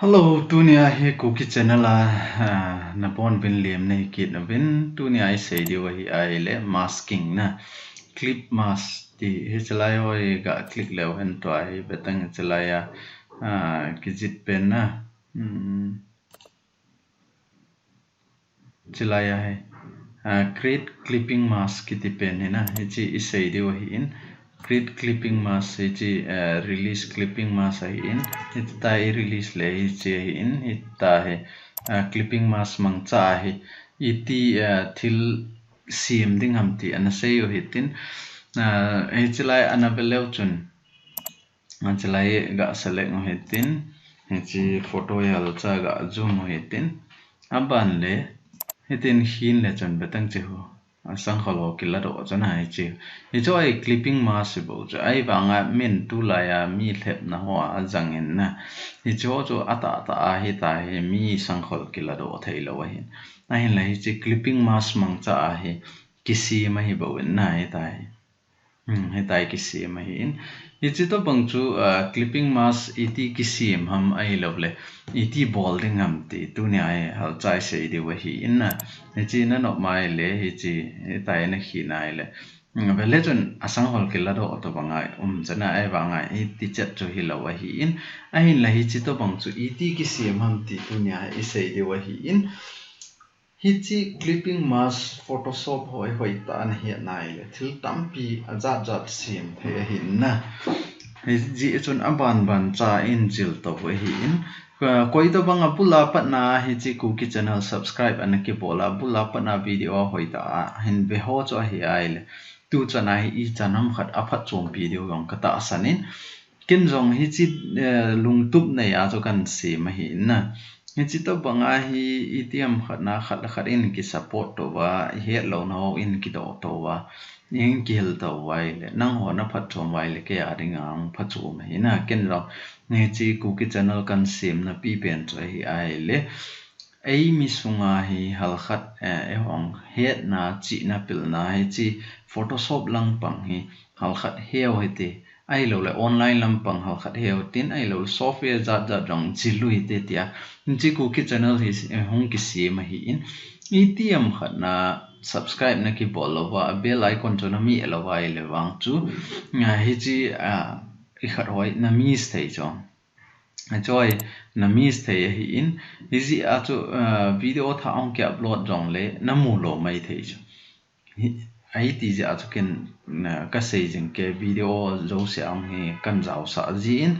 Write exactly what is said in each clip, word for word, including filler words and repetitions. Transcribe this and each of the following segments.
Hello, tunia hi Kuki channel a, ah, nabonuvin lemna hi kit uvin, tunia isei diu ahi ahile masking na, clip mask ti hichelai hoi ga click leu hen tua hi betang hichelai a, ah, kijih pen na. Hmm. Hichelai a hi, ah, create clipping mask kiti pen hi na, hiche isei diu ahin, create clipping mask hiche, ah, release clipping mask ahin, hitia i release le hiche ahin, hitia hi, ah, clipping mask mangcha ahi, iti, ah, thil sem ding ham ti ana sei u hitin, ah, hichelai ana ve leu chun, hichelai ga select u hitin, hiche photo hi halcha ga zoom u hitin, aban le, hitin hin le chun betang che ho. Asangkhol ho kiladoh chu na hiche. Hiche hi clipping mask hi bou chu. Ahivanga min tulai a mi lhepna ho a ajang in na. Hiche ho chu atahtah a hitia hi mi sangkhol kiladoh thei lou ahin. Ahinla hiche clipping mask mangcha a hi kisem ahi bou in na hitia hi. Hmm, hitia hi kisem ahin. Hiche tobang chu, ah, clipping mask iti kisem ham ahilou le iti bol ding ham ti tunia hi halcha isei diu ahin na. Hiche na nop mai le, hiche, hitia hi na khin ahile. Hmm, ve le chun asangkhol kiladoh tobang a um chu na ahivanga hiti chet chu hilou ahin. Ahinla hiche tobang chu iti kisem ham ti tunia hi isei diu ahin. Hiche clipping mask Photoshop hoi hoitah a nahet nai le thil tampi ajat jat sem thei ahin na. Hijeh chun aban ban cha in jil tou ahin. Ka, koi tobang a bul a patna hiche Kuki channel subscribe ana kibol a, bul a patna video hoitah a hin ve ho chu ahi ahile, tu chan a hi ichan ham khat aphatchompi diu jong katahsan in. Ken jong hiche, eh, lungtup nei a chu kahin sem ahin na. Hiche tobang a hi itiham khat na khat le khat in kisupport tou va, ihet louna ho in kidoh tou va, in kihil tou va ahile, nangho na phatchom va ahile, kei a dinga hung phatchom ahi na. Ken jong hiche Kuki channel kahin semna pipen chu ahi ahile, eimi sunga hi halkhat, eh, eihon hetna, chihna, pilna hiche Photoshop lang pang hi halkhat heu hite, ahilou le online lampang halkhat heu tin, ahilou le software jat jat jong jil u hite tia. Hiche Kuki channel hi, eh, hung kisem ahin. Itiham khat na subscribe na kibol lou va, bell icon chu na meh lou va ahile vang chu, ah, hiche, ah, ikhat hoi na miss thei chu. Hiche hi na miss thei ahin. Hijeh a chu, ah, video thah hung ki upload jong le na mu lou mai thei chu. Hi, ahiti jeh a chu ken, ah, kasei jing kei video jouse a hung hi kahin jaosah jin.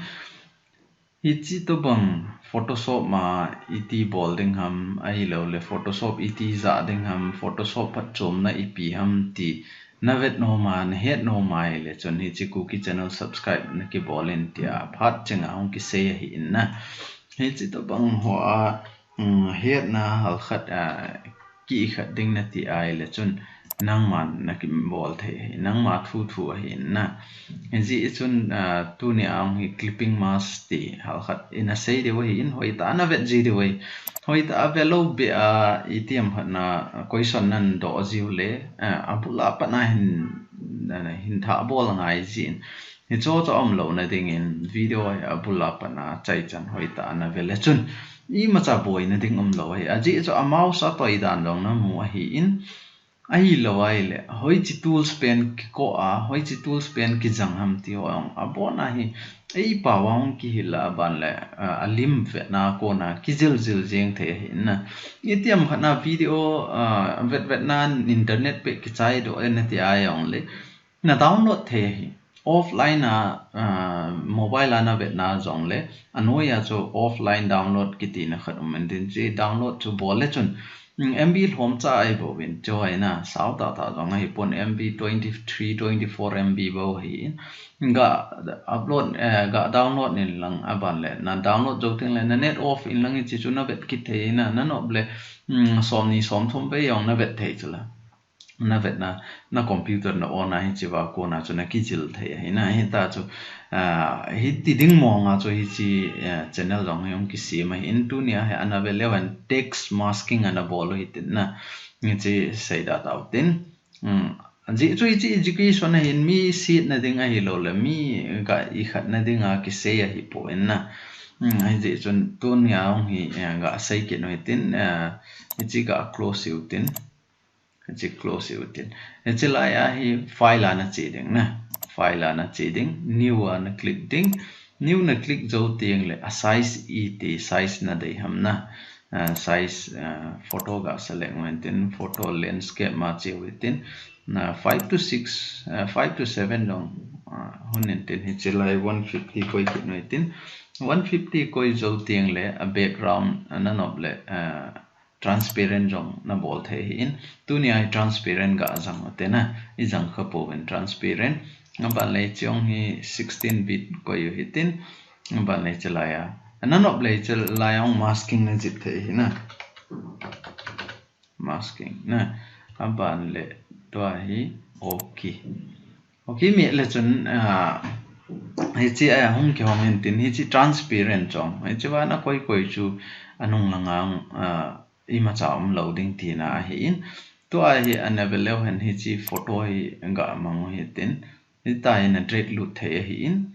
Hiche tobang Photoshop ma iti bol ding ham, ahilou le Photoshop iti jah ding ham, Photoshop phatchomna ipi ham ti na vet nom a, na het nom a ahile chun hiche Kuki channel subscribe na kibol in tia phat chenga hung kisei ahin na. Hiche tobang ho a, um, hetna halkhat, ah, ki ikhat ding nati ahile chun nangman na kibol thei ahi, nangma thu thu ahin na. Hijeh chun, ah, tunia hung hi clipping mask ti halkhat ina sei diu ahin, hoitah a na vet ji diu ahi. Hoitah a ve lou beh a itiham khat na question nahin doh jiu le, ah, abul a pat na hin, ah, hin thah bol angai jin. Hiche chu aum louna dingin video hi abul a pat na chaichan hoitah a na ve le chun imacha boina ding um lou ahi. Ajeh chu a mouse a toi dan jong na mu ahin, ahilou ahile hoiche tools pen kiko a, hoiche tools pen kijang ham ti ho jong abon a hi eipao a hung kihil a, aban le, ah, alim vetna kona kijil jil jeng thei ahin na. Itiham khat na video, ah, vet vet na internet pe kichai doh e nati a jong le na download thei ahi. Offline a, ah, mobile a na vetna jong le, anoi a chu offline download kiti na khat um in tin, hiche download chu bol le chun, mm, M B lhomcha ahi bou vin, chu ahi na, sao tah tah jong ahi pon, M B twenty three, twenty four M B bou ahi. Ga upload, eh, ga download in lang aban le, na download jou teng le, na net off in lang hiche chu na vet kit thei na, na nop le, mm, som ni som thum vei jong na vet thei chu la. Na vetna, na computer na on a hiche va kona chu na kijil thei ahi na, hita chu, ah, hiti ding mong a chu hiche, eh, channel jong hi hung kisem ahin, tunia hi ana ve leu hen text masking ana bol u hitin na, hiche sei da tau tin. Um, ajeh chu hiche education ahin mi setna ding ahilou le, mi ga ikhatna ding a kisei ahi poi na. Hmm, hijeh chun tunia hung hi, eh, ga sei kit u hitin, eh, hichi ga close u hitin. Hichi close u hitin. Hichi lai a hi file a na che ding na. File a na che ding. New a na click ding. New na click jou teng le a size iti size na dei ham na. Ah, size, ah, photo ga select u hitin. Photo landscape ma che u hitin. Na five to six, ah, five to seven jong, ah, hon hitin hichi lai one fifty koi kit u hitin. One fifty koi jou teng le a background, ah, na nop le, ah, transparent jong na bol thei ahin. Tunia hi transparent ga jang u hitin na. I jang kha pouvin transparent. Aban le hichi hung hi sixteen bit koi u hitin. Aban le hichi lai a. Na nop le hichi lai a hung masking na jih thei ahi na. Masking na. Aban le tua hi okay. Okay, mi le chun, ah, hichi a hung kihong hitin hichi transparent jong. Hichi vang a koi koi chu anung langa, ah, imacha um lou ding tina ahin. Tua hi a na ve leu hen hichi photo hi ga mang u hitin. Hitia hi na drag lut thei ahin.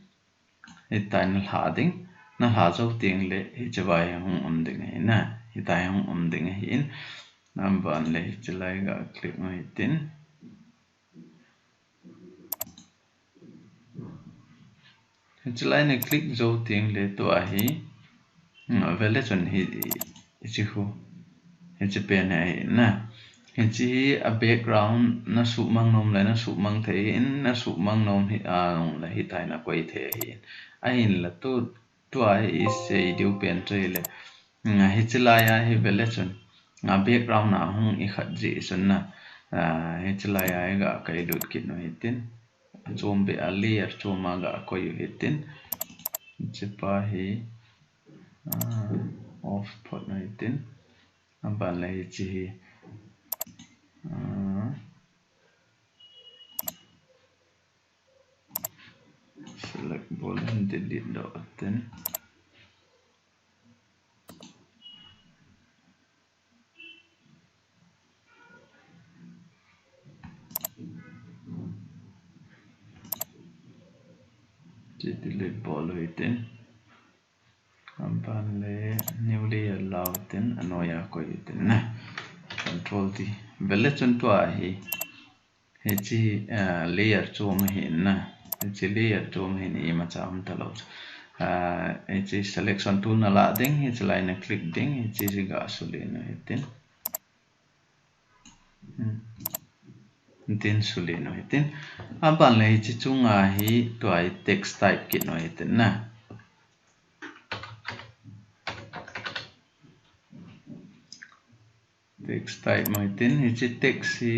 Hitia hi na lha ding. Na lha jou teng le hichi vai hung um ding ahi na. Hitia hi hung um ding ahin. Aban le hichi lai ga click u hitin. Hichi lai na click jou teng le tua hi. Hmm, ve le chun hi, hichi khu. Hichi pen ahi na. Hichi hi a background na sumang nom le na sumang thei in, na sumang nom hi a nung le hitia hi na koi thei ahi. Ahin la tu, tua hi i sei diu pen chu hi le. Hmm, hichi lai a hi ve le chun. A background a hung i khat jeh chun na. Ah, hichi lai a hi ga kai lut kit u hitin. Chom be a layer chom a ga koi u hitin. Hichi pa hi, ah, off phot u hitin. Aban le hichi hi, ah, select bol in delete doh u hitin. Hichi delete bol u hitin. Aban le new layer la u hitin, anoiya koi u hitin na. Control D. Ve le chun tua hi. Hichi, ah, layer chom ahi na. Hichi layer chom ahin imacha um talou. Ah, hichi selection tool na la ding, hichi lai na click ding, hichi hi ga sulen u hitin. Hmm. Hitin sulen u hitin. Aban le hichi chunga hi tua hi text type kit u hitin na. Text type u hitin, hichi text hi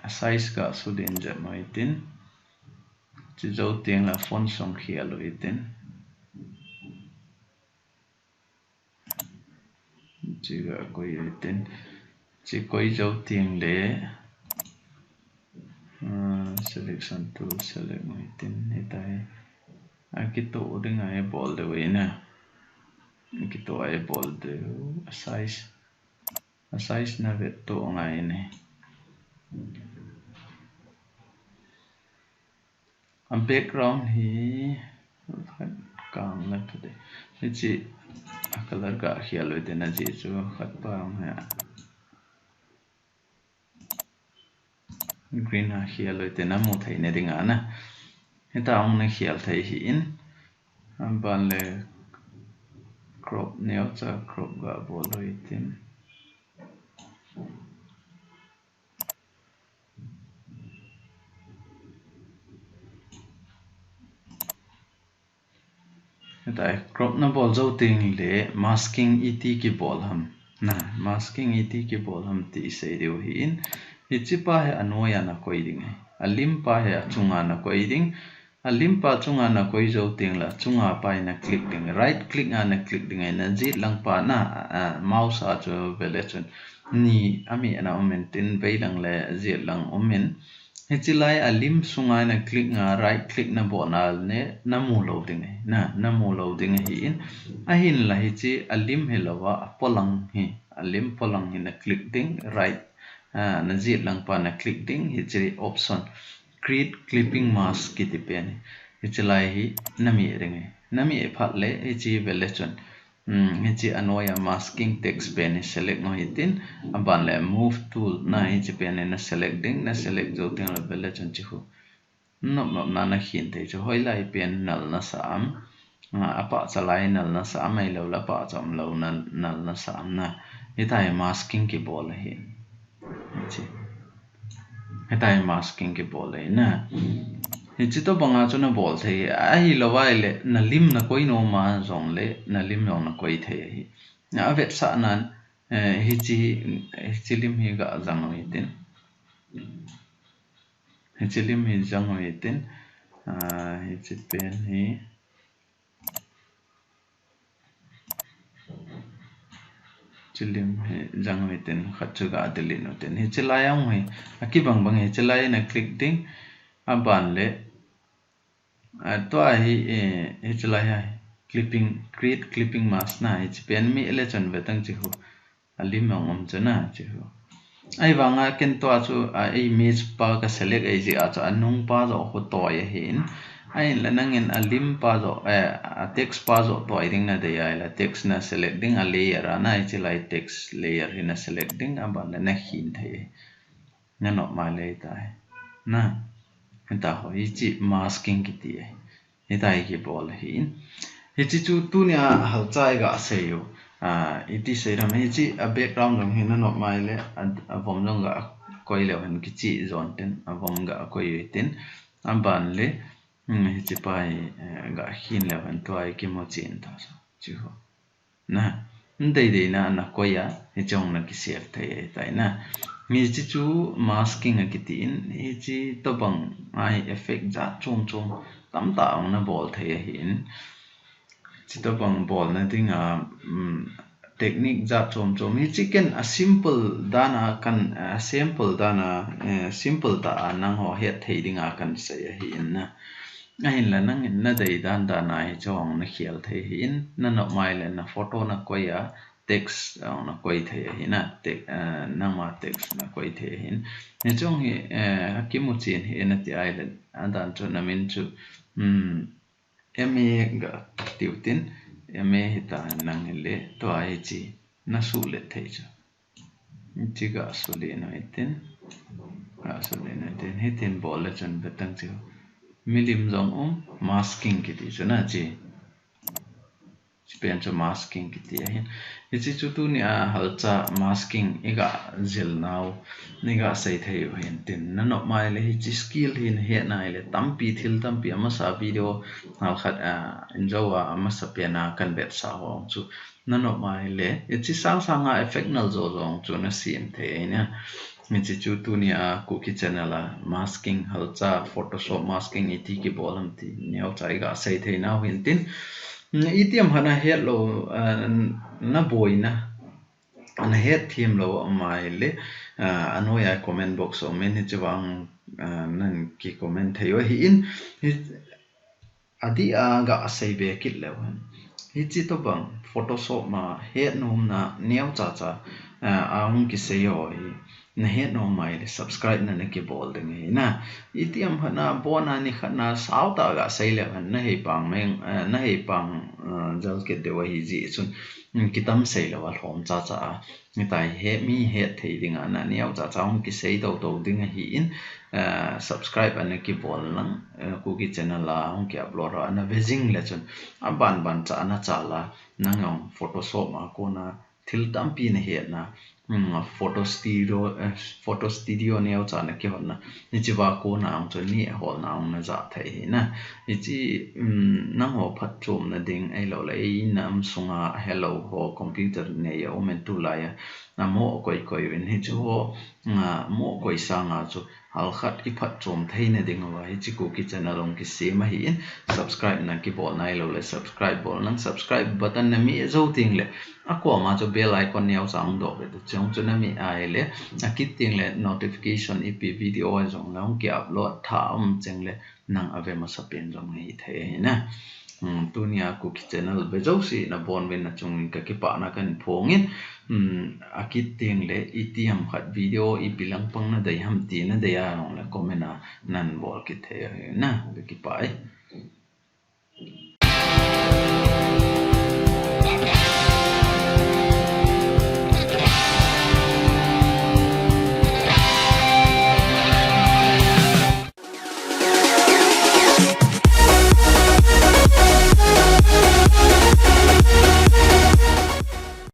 a size ga sulen jep u hitin. Hichi jou teng le font sung khel u hitin. Hichi ga koi u hitin. Hichi koi jou teng le, ah, selection tool select u hitin, hitia hi. Akitoh ding a i bol diu ahi na. Akitoh a i bol diu, a size. A size na vettoh ngai ne. A background hi kang la thade. Hichi a color ga khel u hitin, ajeh chu khat pa hung hi a. Green a khel u hitin, amu thei na ding a na. Hitia hung na khel thei ahin. Aban le crop neocha crop ga bol u hitin. Hitia crop na bol jou teng le masking iti kibol ham. Na, masking iti kibol ham ti i sei diu ahin. Hichi pa hi anoiya na koi ding ahi. A lim pa hi achunga na koi ding. A lim pa chunga na koi jou teng le, chunga pa hi na click ding. Right click a na click ding ahi, na jet lang pa na, a, mouse a chu ve le chun. Ni, ami ana um in tin vei lang le jet lang um in. Hichi lai a lim sunga na click nga, right click na bol na le, na mu lou ding ahi. Na, na mu lou ding ahin. Ahin la hichi a lim hilou a, a polang hi. A lim polang hi na click ding, right. A, na jet lang pa na click ding, hichi option. Create clipping mask kiti pen hi. Hiche lai hi na meh ding ahi. Na meh phat le hiche hi vet le chun, um, hiche a noiya masking text pen hi select u hitin, aban le move tool na hiche pen hi na select ding, na select jou teng le vet le chun hiche khu nop nop na na khin thei chu, hoilai pen nal na sa am, a, apahcha lai nal na sa am, ahilou le apahcha umlou na nal na sa am na. Hitia hi masking kibol ahi. Hiche. Hitia hi masking kibol ahi na. Hiche tobang a chu na bol thei. Ahilou vai le na lim na koi nom a jong le na lim jong na koi thei ahi. Na a vetsah nan, eh, hiche, hiche lim hi ga jang u hitin. Hiche lim hi jang u hitin. Ah, hiche pen hi. Hiche lim hi jang u hitin, khat chu ga delete u hitin. Hiche lai a hung hi, akibang bang hiche lai na click ding, aban le, a, tua hi, eh, hiche lai a hi, clipping, create clipping mask na, hiche pen meh le chun ve tang hiche khu. A lim jong um chu na, hiche khu. Ahivanga ken tua chu, a, image pa ka select ahi jeh a chu, anung pa joh khu toi ahin. Ahinla nangin a lim pa joh, eh, a text pa joh toi ding na dei ahile, text na select ding a layer a na, hiche lai text layer hi na select ding, aban le na khin thei. Na nop mai le tai. Na. Hitia ho, hiche masking kiti ahi. Hitia hi kibol ahin. Hiche chu tunia halcha i ga sei u. Ah, iti sei dam hiche a background jong hi na nop mai le a, avom jong ga koi leu hen kichih jon tin, avom ga koi u hitin. Aban le, hmm, hiche pa hi, eh, ga khin leu hen tua hi kimu chen ta so. Hiche ho. Na, na dei dei na na koi a, hiche jong na ki save thei ahi tai na. Hiche chu masking akiti in, hiche tobang a hi effect jat chom chom tamtah jong na bol thei ahin. Hiche tobang bolna dinga, um, technique jat chom chom. Hiche ken a simple dan a kan, a sample dan a, eh, simple tah a nangho het thei dinga kan sei ahin na. Ahinla nangin na dei dan dan a hiche jong na khel thei ahin, na nop mai le na photo na koi a, text jong na koi thei ahin na, te-, eh, nangma text na koi thei ahin. Hiche jong hi, eh, akimu chen hi na ti ahile, adan chu na min chu, um, M A ga tiu tin, M A hita nang hile, tua hiche na suhlet thei chu. Hiche ga suhlet u hitin, ga suhlet u hitin, hitin bol le chun ve tang chu. Milim jong um, masking kiti chu na hiche. Hiche pen chu masking kiti ahin. Hiche chu tunia halcha masking i ga jil nau, i ga sei thei u hin tin. Na nop mai le hiche skill hi na het nai le tampi thil tampi amasa video halkhat, ah, in jo a amasa pen a kan vetsah u chu. Na nop mai le, hiche sang sang a effect nal jo jong chu na sem thei ahi na. Hiche chu tunia Kuki channel a masking halcha, Photoshop masking iti kibol ham ti neocha i ga sei thei nau hin tin. Itiham khat na het lou, ah, na boina, na het them lou a um ahile, ah, anoiya comment box a um in hiche vang, ah, nan ki comment thei u ahin. Hi, adih a ga sei be kit leu hen. Hiche tobang Photoshop ma het nomna neocha cha, ah, ahung kisei ho hi. Na het nom mai le subscribe na na kibol ding ahi na. Itiham khat na bon a ni khat na sao tah ga sei leu hen na hei pang meng, eh, na hei pang, eh, jal kit diu ahi jeh chun, mm, kitam sei lou a lhom cha cha a. Hitia hi mi het thei ding a na neocha cha hung kisei tou tou ding ahin, eh, subscribe a na kibol lang, eh, Kuki channel a hung ki upload a na ve jing le chun aban ban cha na chal a nang jong Photoshop a kona thil tampi na hetna, mm, photo studio, eh, photo studio neocha na kihotna, hiche va kona ang chu ni holna ang na ja thei ahi na. Hiche, mm, nangho phatchomna ding ahilou le, ei nam sunga helou ho computer nei a um in tulai a, amo koi koi uvin hiche ho, mm, amo koi sanga chu, halkhat i phatchom theina ding uva, hiche Kuki channel hung kisem ahin, subscribe na kibol nailou le, subscribe bol nang, subscribe button na meh jou teng le, akoma chu bell icon neocha hung doh ve, chuche jong chu na meh ahile, akit teng le notification ipi video a jong le hung ki upload tha um cheng le, nang ave masa pen jong hi thei ahi na. Hmm, tunia Kuki channel ve jouse na bon uvin na chung in ka kipana kan phong in, hmm, akit teng le itiham khat video ipi lang pang na dei ham ti na dei a jong le comment a nan bol kit thei ahi na, ka kipah e.